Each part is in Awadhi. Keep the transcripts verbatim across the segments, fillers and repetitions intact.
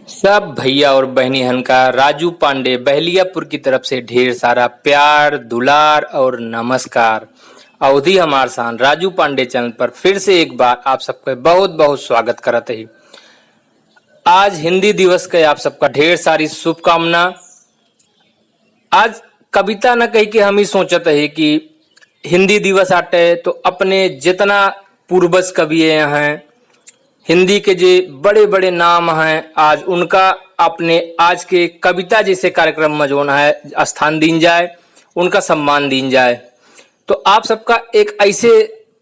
सब भैया और बहनी हन का राजू पांडे बहलियापुर की तरफ से ढेर सारा प्यार, दुलार और नमस्कार। अवधी हमार शान राजू पांडे चैनल पर फिर से एक बार आप सबके बहुत बहुत स्वागत करत ही। आज हिंदी दिवस के आप सबका ढेर सारी शुभकामना। आज कविता न कही के हम ही सोचत ही कि हिंदी दिवस आटे तो अपने जितना पूर्वज कवि हैं, हिंदी के जे बड़े बड़े नाम हैं, आज उनका अपने आज के कविता जैसे कार्यक्रम में जोन है स्थान दीन जाए, उनका सम्मान दीन जाए। तो आप सबका एक ऐसे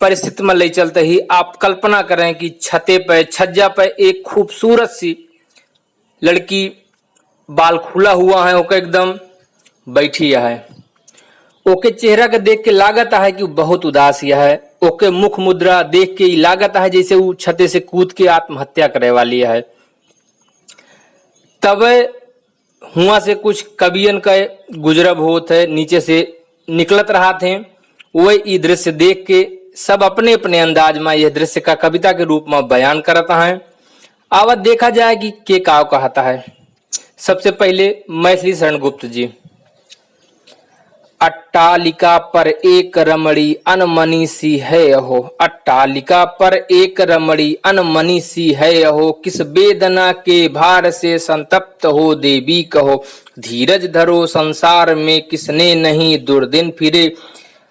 परिस्थिति में ले चलते ही आप कल्पना करें कि छते पे, छज्जा पे एक खूबसूरत सी लड़की, बाल खुला हुआ है, ओके एकदम बैठी है। ओके चेहरा के देख के लागत है कि उ बहुत उदास है। ओके मुख मुद्रा देख के ई लागत है जैसे उ छते से कूद के आत्महत्या करे वाली है। तबे हुआ से कुछ कवियन का गुजरब होत है, नीचे से निकलत रहत हैं। वह ई दृश्य देख के सब अपने अपने अंदाज में यह दृश्य का कविता के रूप में बयान करत हैं। आवत देखा जाए कि के काव कहता है। सबसे पहले मैथिली शरण गुप्त जी। अट्टालिका पर एक रमणी अनमनी सी है अहो, अट्टालिका पर एक रमणी अनमनी सी है अहो, किस वेदना के भार से संतप्त हो देवी कहो। धीरज धरो संसार में किसने नहीं दुर्दिन फिरे,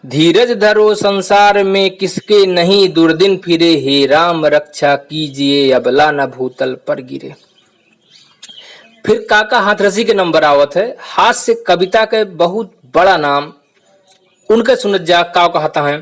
धीरज धरो संसार में किसके नहीं दुर्दिन फिरे, हे राम रक्षा कीजिए अबला न भूतल पर गिरे। फिर काका हाथरसी के नंबर आवत है, हास्य कविता के बहुत बड़ा नाम। उनके सुनत जा काव कहता है।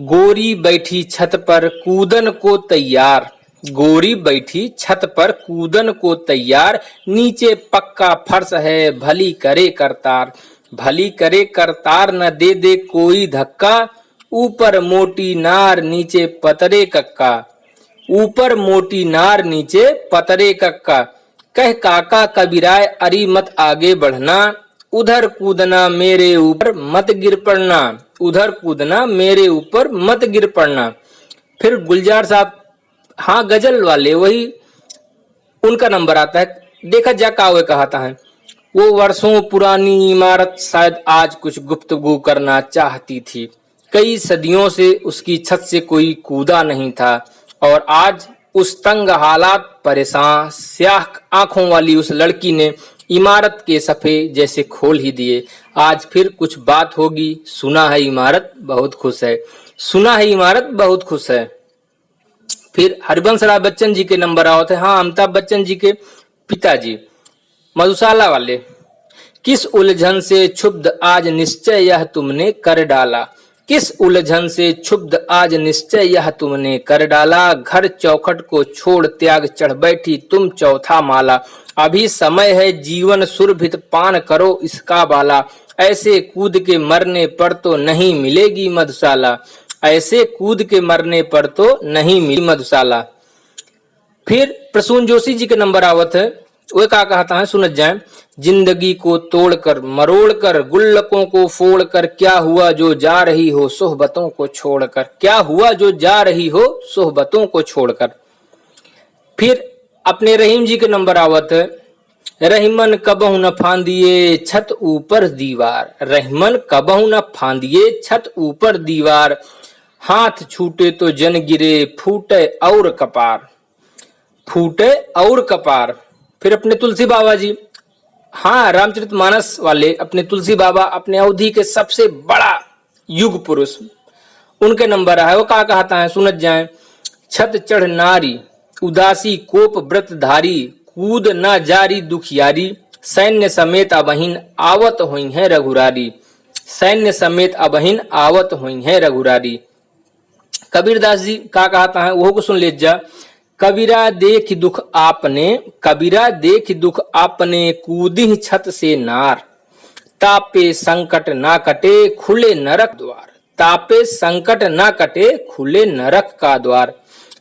गोरी बैठी छत पर कूदन को तैयार, गोरी बैठी छत पर कूदन को तैयार, नीचे पक्का फर्श है भली करे करतार, भली करे करतार न दे दे कोई धक्का, ऊपर मोटी नार नीचे पतरे कक्का, ऊपर मोटी नार नीचे पतरे कक्का। कह काका कबीराय अरी मत आगे बढ़ना, उधर कूदना मेरे ऊपर मत गिर पड़ना, उधर कूदना मेरे ऊपर मत गिर पड़ना। फिर गुलजार साहब, हाँ, गजल वाले, वही उनका नंबर आता है। देखा जा का वे कहता है। वो वर्षों पुरानी इमारत शायद आज कुछ गुफ्तगू करना चाहती थी। कई सदियों से उसकी छत से कोई कूदा नहीं था और आज उस तंग हालात, परेशान, स्याह आंखों वाली उस लड़की ने इमारत के सफे जैसे खोल ही दिए। आज फिर कुछ बात होगी, सुना है इमारत बहुत खुश है, सुना है इमारत बहुत खुश है। फिर हरिवंश राय बच्चन जी के नंबर आवत है, हाँ, अमिताभ बच्चन जी के पिताजी, मधुशाला वाले। किस उलझन से क्षुब्ध आज निश्चय यह तुमने कर डाला, किस उलझन से क्षुब्ध आज निश्चय यह तुमने कर डाला, घर चौखट को छोड़ त्याग चढ़ बैठी तुम चौथा माला, अभी समय है जीवन सुरभित पान करो इसका बाला, ऐसे कूद के मरने पर तो नहीं मिलेगी मधुशाला, ऐसे कूद के मरने पर तो नहीं मिली मधुशाला। फिर प्रसून जोशी जी के नंबर आवत है, वे का कहता है, सुनत जाए। जिंदगी को तोड़कर, मरोड़कर, गुल्लकों को फोड़कर, क्या हुआ जो जा रही हो सोहबतों को छोड़कर, क्या हुआ जो जा रही हो सोहबतों को छोड़कर। फिर अपने रहीम जी के नंबर आवत है, रहीमन कबहु न फांदिए छत ऊपर दीवार, रहीमन कबहु न फांदिए छत ऊपर दीवार, हाथ छूटे तो जन गिरे फूटे और कपार, फूटे और कपार। फिर अपने तुलसी बाबा जी, हाँ, रामचरितमानस वाले अपने तुलसी बाबा, अपने अवधी के सबसे बड़ा युग पुरुष, उनके नंबर है, वो का कहता है, सुनत जाए। छत चढ़ नारी उदासी कोप व्रत धारी, कूद न जारी दुखियारी, सैन्य समेत अबहिन आवत होइहैं रघुरारी, सैन्य समेत अबहिन आवत होइहैं रघुरारी। कबीरदास जी का कहता है, वो को सुन लेत जा। कबीरा देख दुख आपने, कबीरा देख दुख आपने, कूदिह छत से नार, तापे संकट ना कटे खुले नरक द्वार, तापे संकट ना कटे खुले नरक का द्वार।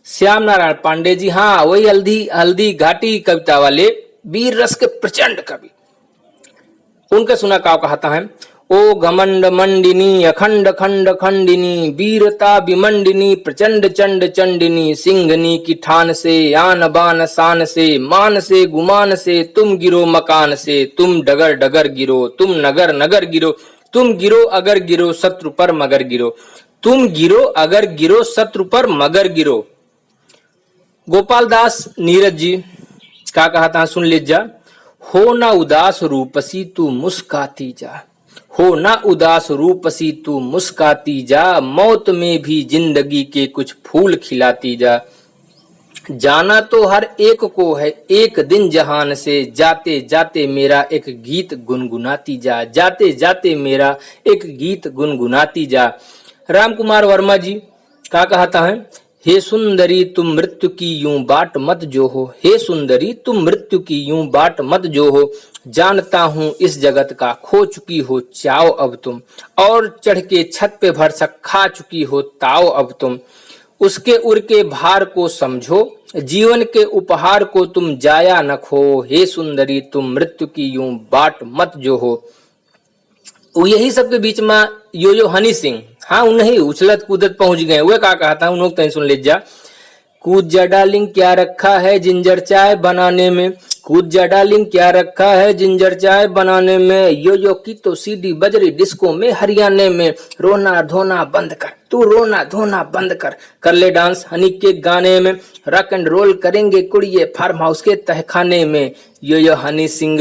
श्याम नारायण पांडे जी, हाँ, वही हल्दी, हल्दी घाटी कविता वाले वीर रस के प्रचंड कवि। उनके सुना का कहता है, ओ घमंड मंडिनी, अखंड खंड खंडिनी, वीरता विमंडिनी, प्रचंड चंड चंडिनी, सिंहनी की ठान से, आन बान शान से, मान से गुमान से, तुम गिरो मकान से, तुम डगर डगर गिरो, तुम नगर नगर गिरो, तुम गिरो अगर गिरो शत्रु पर मगर गिरो, तुम गिरो अगर गिरो शत्रु पर मगर गिरो। गोपाल दास नीरज जी का कहत हैं, सुन लीजा। हो ना उदास रूपसी तू मुस्काती जा, हो ना उदास रूपसी तू मुस्काती जा, मौत में भी जिंदगी के कुछ फूल खिलाती जा। जाना तो हर एक को है एक दिन जहान से, जाते जाते मेरा एक गीत गुनगुनाती जा, जाते जाते मेरा एक गीत गुनगुनाती जा। राम कुमार वर्मा जी का कहत हैं, हे सुंदरी तुम मृत्यु की यूं बाट मत जोहो, हे सुंदरी तुम मृत्यु की यूं बाट मत जोहो, जानता हूँ इस जगत का खो चुकी हो चाव अब तुम, और चढ़ के छत पे भरसक खा चुकी हो ताव अब तुम। उसके उर के भार को समझो, जीवन के उपहार को तुम जाया न खो, हे सुंदरी तुम मृत्यु की यूं बाट मत जोहो। उ यही सबके बीच में यो यो हनी सिंह, हाँ, उन्हीं उछलत कूदत पहुंच गए। वह का कहत हैं, उन लोग तनी सुन लीजा। कूद जा डार्लिंग, क्या रखा है जिंजर चाय बनाने में, कूद जा डार्लिंग, क्या रखा है जिंजर चाय बनाने में, यो यो की तो सीडी बज रही डिस्को में हरियाणे में, रोना धोना बंद कर, तू रोना धोना बंद कर, कर ले डांस हनी के गाने में, रॉक एंड रोल करेंगे कुड़िए फार्म हाउस के तहखाने में, यो यो हनी सिंह।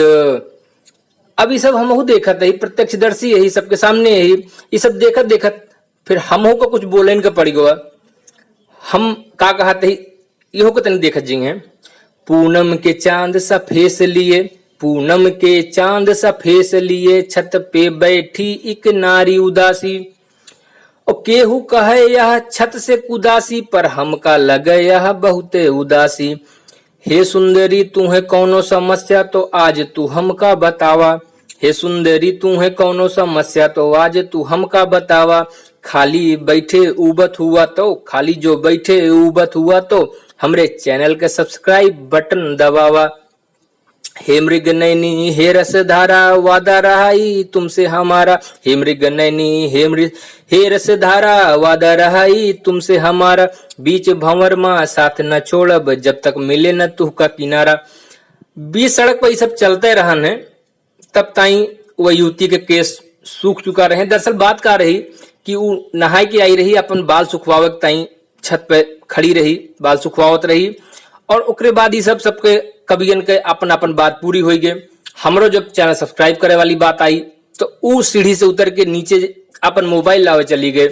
अब ई सब हमहू देखत रही, प्रत्यक्षदर्शी यही सबके सामने यही, ई सब देखत देखत फिर हमहू को कुछ बोलेन के पड़ गवा। हम का कहत रही, इहो के तनी देखत जी हैं। पूनम के चांद सा फेस लिए, पूनम के चांद सा फेस लिए, छत पे बैठी एक नारी उदासी। ओ केहू कहे यह छत से कुदासी, पर हमका लगे यह बहुते उदासी। हे सुंदरी तू है कौनो समस्या तो आज तू हमका बतावा, हे सुंदरी तू है कौनो समस्या तो आज तू हमका बतावा। खाली बैठे उबत हुआ तो, खाली जो बैठे उबत हुआ तो हमरे चैनल के सब्सक्राइब बटन दबावा। हे मृग नैनी हे रस धारा, वादा रहा ई तुमसे हमारा। हे मृग नैनी हे मृग हे रस धारा, वादा रहा ई तुमसे हमारा। बीच भंवर मा साथ न छोड़ब, जब तक मिले न तुहका किनारा। बीच सड़क पर ई सब चलते रहन है, तब ताई वह युवती के केस सूख चुका रहे। दरअसल बात का रही कि उ नहाए के आई रही, अपन बाल सुखवावे के ताई छत पे खड़ी रही, बाल सुखवावत रही। और ओकरे बाद ई सब सबके कवियन के अपन अपन बात पूरी होई गए। हमरो जब चैनल सब्सक्राइब करे वाली बात आई तो उ सीढ़ी से उतर के नीचे अपन मोबाइल लावे चली गए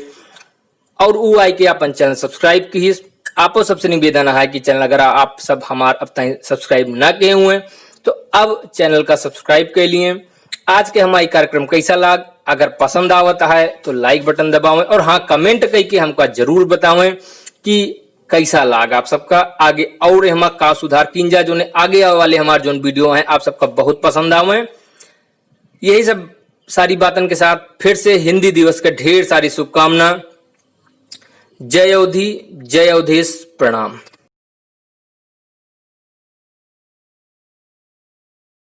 और उ आए के अपन चैनल सब्सक्राइब किहिस। आपो सबसे निवेदन है कि चैनल अगर आप सब हमार अब ताई सब्सक्राइब ना किए हुए तो अब चैनल का सब्सक्राइब कर लिए। आज के हमारी कार्यक्रम कैसा लाग, अगर पसंद आवत है तो लाइक बटन दबावें और हाँ, कमेंट करके हमका जरूर बतावें कि कैसा लाग आप सबका, आगे और हमार का सुधार कीन जा, जोने आगे आवे वाले हमार जोन वीडियो हैं आप सबका बहुत पसंद आवें। यही सब सारी बातन के साथ फिर से हिंदी दिवस के ढेर सारी शुभकामना। जय अवधी, जय अवधेश, प्रणाम।